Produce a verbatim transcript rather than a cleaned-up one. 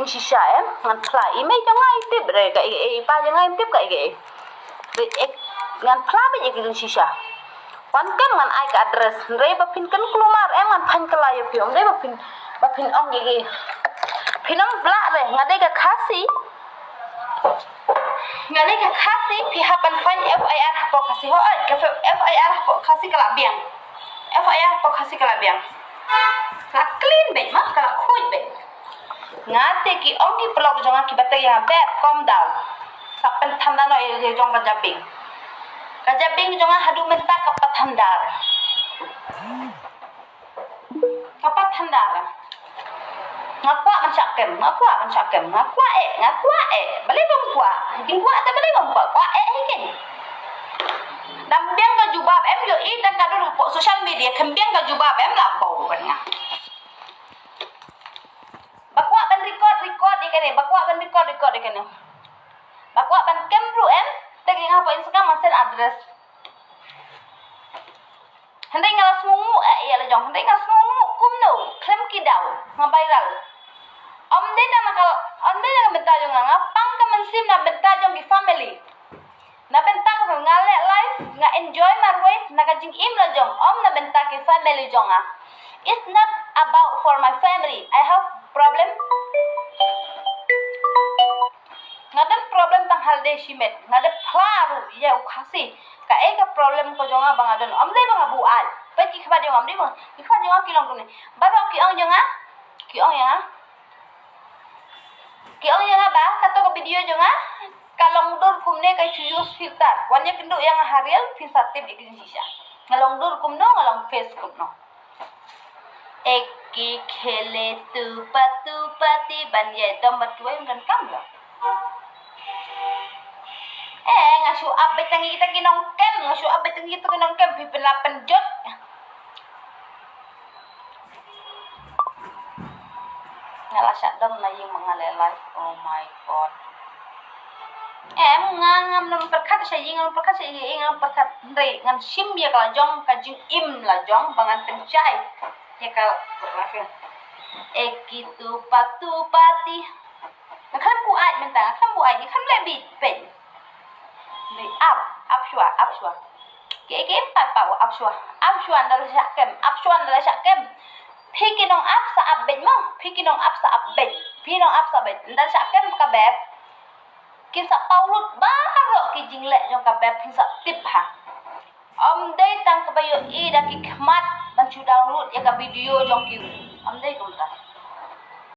Shisha em, ngan phla i mei jong nga i tip re, ka i, i pa jong nga i tip ka i, ka i. Re, eh, ngan phla beit ïa ki jong shisha. Wan kem ngan ai ka address, re ba phin kynkulmar em ngan phan kylla ïa phi, re ba phin, ba phin ong ïa ki. Phin ong bla re, nga dei ka Khasi. Nga dei ka Khasi, phi hap ban phan F I R hapoh Khasi ho, oi, ka F I R hapoh Khasi ka la biang. F I R hapoh Khasi ka la biang. Ka la clean beit ma, ka la khuid beit. Nga te ki ong ki paralok jong nga ki batai ïa nga, beb, calm down. Sa pynthanda noh ïa jong ka jabieng. Ka jabieng jong nga haduh mynta ka pat thandar. Ka pat thandar. Nga kwah ban shah kem, nga kwah ban shah kem, nga kwah eh, nga kwah eh. Balei bym kwah? Kin kwah te balei bym kwah? Kwah eh hi ken. Dang biang ka jubab em, ïohi tang ka dur hapoh social media, khlem biang ka jubab em la bau ban nga. Ba kwah ban record, record ïa kane, ba kwah ban record, record ïa kane. Ba kwah ban kem ruh em, tag ïa nga hapoh Instagram, ban send address. Hynrei nga la sngewnguh eh ïa la jong, hynrei nga sngewnguh kumno, khlem ki daw, nga viral. Ym dei na ka, ym dei na ka bynta jong nga, nga pang ka mynsiem na bynta jong ki family. Na bynta ka nga leh live, nga enjoy marwei, na ka jingim la jong, ym na bynta ki family jong nga. It's not about for my family. I have problem. Nga don problem tang ha lade shimet. Nga dei phla ruh ïa u Khasi. Kaei ka problem ka jong nga ba nga don. Ym dei ba nga buaid. Peit ki khmat jong nga, ym dei ba ki khmat jong nga ki long kumne. Baroh ki ong jong nga. Ki ong ïa nga. Ki ong ïa nga ba kato ka video jong nga ka long dur kumne, ka shu use filter. Wan ïakynduh ïa nga ha reel phin sa tip ïa ki jingshisha. Nga long dur kumno, nga long face kumno. Ek hi khele tu patu pati, ban ïa dom bad kiwei ym donkam lo. Eh, nga shu ap beit tang ïa kita ki nongkem, nga shu ap beit tang ïa kita ki nongkem, phi pynlap pynjot. Nga la shah dom na ïing ma nga leh live. Oh my God. Em, nga ngam nang pyrkhat sha ïing, ngam pyrkhat sha ïing, ngam pyrkhat. Hynrei ngan shim ïa ka la jong, ka jingim la jong ba ngan pynshai ïa ka la. Ek hi tu patu pati. Nga khlem buaid mynta, nga khlem buaid, nga khlem leh bit pyn. Ni ap, ap shuwa, ap shuwa. Ki, ki pat pat ap shuwa, ap shuwa, ynda la shah kem, ap shuwa, ynda la shah kem. Phi ki nong ap sa ap beit mo, phi ki nong ap sa ap beit, phi nong ap sa beit. Ynda la shah kem ka beb, kin sa paw lut baroh ki jingleh jong ka beb, kin sa tip ha. Ym dei tang kaba ïohi da ki khmat ban shu download ïa ka video jong ki. Ym dei kumta.